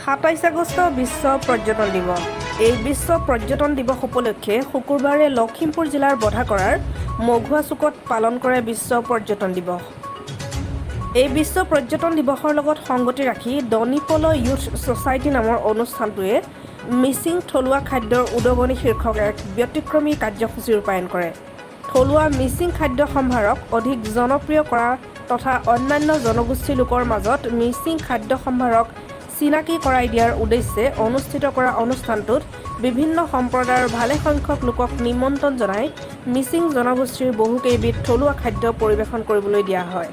27 আগষ্ট বিশ্ব পৰ্যটন দিৱস। এই বিশ্ব পৰ্যটন দিৱস উপলক্ষে শুকুৰবাৰে লখিমপুৰ জিলাৰ বধাকৰাৰ মঘুৱা চুকত পালন কৰে বিশ্ব পৰ্যটন দিৱস। এই বিশ্ব পৰ্যটন দিৱসৰ লগত সংগতি ৰাখি ডনিপল ইউথ ছ'চাইটি নামৰ অনুষ্ঠানটোৱে মিচিং থলুৱা খাদ্যৰ উদগনি শীৰ্ষক এক ব্যতিক্ৰমী কাৰ্যসূচী ৰূপায়ণ কৰে। থলুৱা মিচিং খাদ্য সম্ভাৰক অধিক জনপ্ৰিয় কৰা তথা অন্যান্য জনগোষ্ঠীৰ লোকৰ মাজত মিচিং খাদ্য সম্ভাৰক চিনাকি কৰাই দিয়াৰ উদ্দেশ্যে অনুষ্ঠিত কৰা অনুষ্ঠানটোত বিভিন্ন সম্প্ৰদায়ৰ ভালেসংখ্যক লোকক নিমন্ত্ৰণ জনাই মিচিং জনগোষ্ঠীৰ বহুকেইবিধ থলুৱা খাদ্য পৰিৱেশন কৰিবলৈ দিয়া হয়।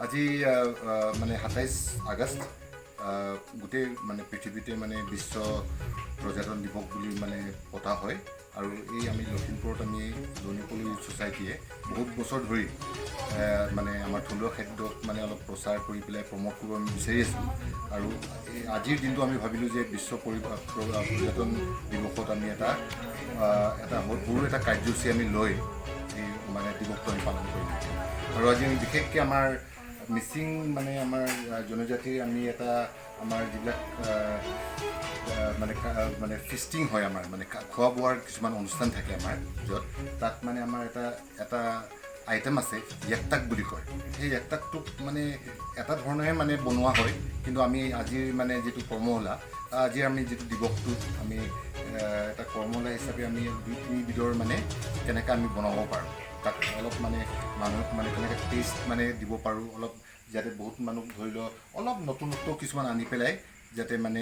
আজি মানে 27 আগষ্ট, গোটেই মানে পৃথিৱীতে মানে বিশ্ব পৰ্যটন দিৱস বুলি মানে পতা হয়। আৰু এই আমি লখিমপুৰত আমি দনিপল ইউথ ছ'চাইটিয়ে বহুত বছৰ ধৰি মানে আমাৰ থলুৱা খাদ্যক মানে অলপ প্ৰচাৰ কৰি পেলাই প্ৰম'ট কৰিব আমি বিচাৰি আছোঁ। আৰু এই আজিৰ দিনটো আমি ভাবিলোঁ যে বিশ্ব পৰ্যটন দিৱসত আমি এটা সৰু এটা কাৰ্যসূচী আমি লৈ এই মানে দিৱসটো আমি পালন কৰিম। আৰু আজি আমি বিশেষকৈ আমাৰ মিচিং মানে আমাৰ জনজাতিৰ আমি এটা আমাৰ যিবিলাক আহ, আহ, মানে মানে ফিষ্টিং হয়, আমাৰ মানে খোৱা বোৱাৰ কিছুমান অনুষ্ঠান থাকে আমাৰ, য'ত তাত মানে আমাৰ এটা এটা আইটেম আছে, য়েকটাক বুলি কয়। সেই য়েকটাকটোক মানে এটা ধৰণেহে মানে বনোৱা হয়। কিন্তু আমি আজিৰ মানে যিটো কৰ্মশালা, আজি আমি যিটো দিৱসটোত আমি এটা কৰ্মশালা হিচাপে আমি দুই তিনিবিধৰ মানে কেনেকৈ আমি বনাব পাৰোঁ, তাক অলপ মানে মানুহক মানে কেনেকৈ টেষ্ট মানে দিব পাৰোঁ অলপ, যাতে বহুত মানুহ ধৰি লওক অলপ নতুনত্ব কিছুমান আনি পেলাই যাতে মানে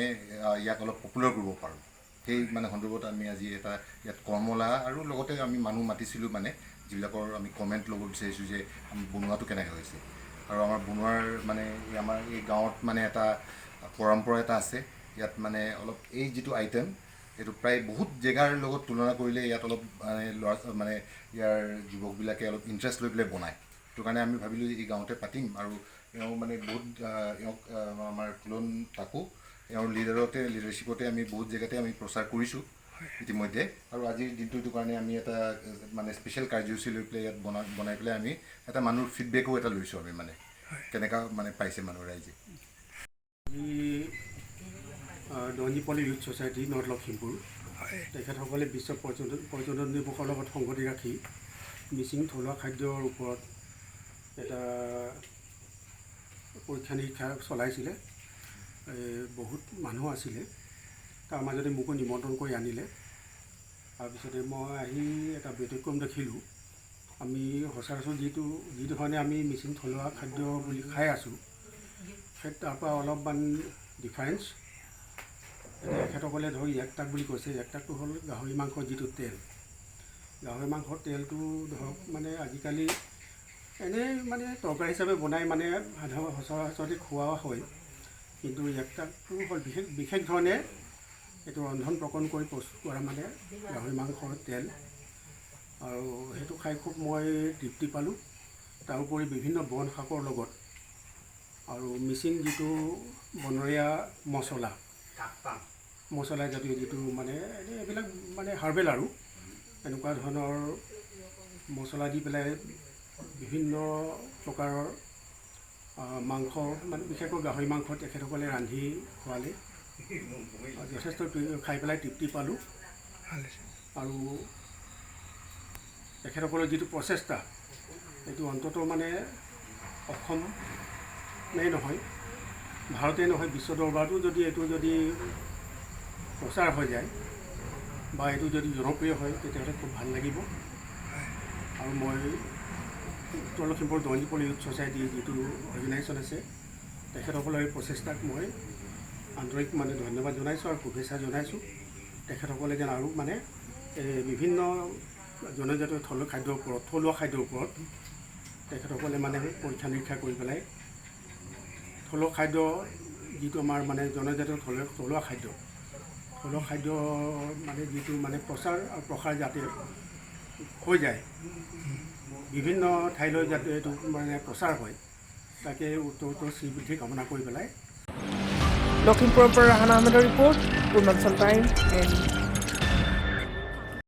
ইয়াক অলপ পপুলাৰ কৰিব পাৰোঁ, সেই মানে সন্দৰ্ভত আমি আজি এটা ইয়াত কৰ্মশালা আৰু লগতে আমি মানুহ মাতিছিলোঁ, মানে যিবিলাকৰ আমি কমেণ্ট ল'ব বিচাৰিছোঁ যে আমি বনোৱাটো কেনেকৈ হৈছে। আৰু আমাৰ বনোৱাৰ মানে এই আমাৰ এই গাঁৱত মানে এটা পৰম্পৰা এটা আছে। ইয়াত মানে অলপ এই যিটো আইটেম, এইটো প্ৰায় বহুত জেগাৰ লগত তুলনা কৰিলে ইয়াত অলপ মানে ল'ৰা মানে ইয়াৰ যুৱকবিলাকে অলপ ইণ্টাৰেষ্ট লৈ পেলাই বনায়। সেইটো কাৰণে আমি ভাবিলোঁ যে এই গাঁৱতে পাতিম। আৰু এওঁ মানে বহুত এওঁক আমাৰ তুলন তাকো এওঁৰ লিডাৰশ্বিপতে আমি বহুত জেগাতে আমি প্ৰচাৰ কৰিছোঁ ইতিমধ্যে। আৰু আজিৰ দিনটো এইটো কাৰণে আমি এটা মানে স্পেচিয়েল কাৰ্যসূচী লৈ পেলাই ইয়াত বনাই পেলাই আমি এটা মানুহৰ ফিডবেকো এটা লৈছোঁ আমি, মানে কেনেকুৱা মানে পাইছে মানুহ ৰাইজে। আজি দঞ্জিপল্লী ইউথ ছ'চাইটি, নৰ্থ লখিমপুৰ, তেখেতসকলে বিশ্ব পৰ্যটন দিৱসৰ লগত সংগতি ৰাখি মিচিং থলুৱা খাদ্যৰ ওপৰত এটা পৰীক্ষা নিৰীক্ষা চলাইছিলে। এই বহুত মানুহ আছিলে, তাৰ মাজতে মোকো নিমন্ত্ৰণ কৰি আনিলে। তাৰপিছতে মই আহি এটা ব্যতিক্ৰম দেখিলোঁ। আমি সচৰাচৰ যি ধৰণে আমি মিচিং থলুৱা খাদ্য বুলি খাই আছোঁ, সেই তাৰপৰা অলপমান ডিফাৰেঞ্চ। এতিয়া এখেতসকলে ধৰক য়েকটাক বুলি কৈছে। য়েকটাকটো হ'ল গাহৰি মাংসৰ যিটো তেল। গাহৰি মাংসৰ তেলটো ধৰক মানে আজিকালি এনেই মানে তৰকাৰী হিচাপে বনাই মানে সাধাৰণ সচৰাচৰতে খোৱা হয়। কিন্তু য়েকটাকটো হ'ল বিশেষ বিশেষ ধৰণে এইটো ৰন্ধন প্ৰকৰণ কৰি প্ৰস্তুত কৰা মানে গাহৰি মাংসৰ তেল। আৰু সেইটো খাই খুব মই তৃপ্তি পালোঁ। তাৰোপৰি বিভিন্ন বন শাকৰ লগত আৰু মিচিং যিটো বনৰীয়া মছলা, মছলা জাতীয় যিটো মানে এনেই এইবিলাক মানে হাৰ্বেল আৰু এনেকুৱা ধৰণৰ মছলা দি পেলাই বিভিন্ন প্ৰকাৰৰ মাংস, মানে বিশেষকৈ গাহৰি মাংস তেখেতসকলে ৰান্ধি খোৱালে। যথেষ্ট খাই পেলাই তৃপ্তি পালোঁ। আৰু তেখেতসকলৰ যিটো প্ৰচেষ্টা, এইটো অন্ততঃ মানে অসমেই নহয়, ভাৰতেই নহয়, বিশ্ব দৰবাৰতো যদি এইটো যদি প্ৰচাৰ হৈ যায় বা এইটো যদি জনপ্ৰিয় হয়, তেতিয়াহ'লে খুব ভাল লাগিব। আৰু মই উত্তৰ লখিমপুৰ দঞ্জিপল্লী ইউথ ছ'চাইটি যিটো অৰ্গেনাইজেশ্যন আছে, তেখেতসকলৰ এই প্ৰচেষ্টাক মই আন্তৰিক মানে ধন্যবাদ জনাইছোঁ আৰু শুভেচ্ছা জনাইছোঁ। তেখেতসকলে যেন আৰু মানে এই বিভিন্ন জনজাতীয় থলুৱা খাদ্যৰ ওপৰত, থলুৱা খাদ্যৰ ওপৰত তেখেতসকলে মানে পৰীক্ষা নিৰীক্ষা কৰি পেলাই থলুৱা খাদ্য যিটো আমাৰ মানে জনজাতীয় থলুৱা খাদ্য মানে যিটো মানে প্ৰচাৰ আৰু প্ৰসাৰ যাতে হৈ যায়, বিভিন্ন ঠাইলৈ যাতে এইটো মানে প্ৰচাৰ হয়, তাকে উত্তৰোত্তৰ শ্ৰীবৃদ্ধি কামনা কৰি পেলাই। লখিমপুৰৰ পৰা ৰাহান আহমেদৰ ৰিপৰ্ট, পূৰ্বাঞ্চল টাইম এণ্ড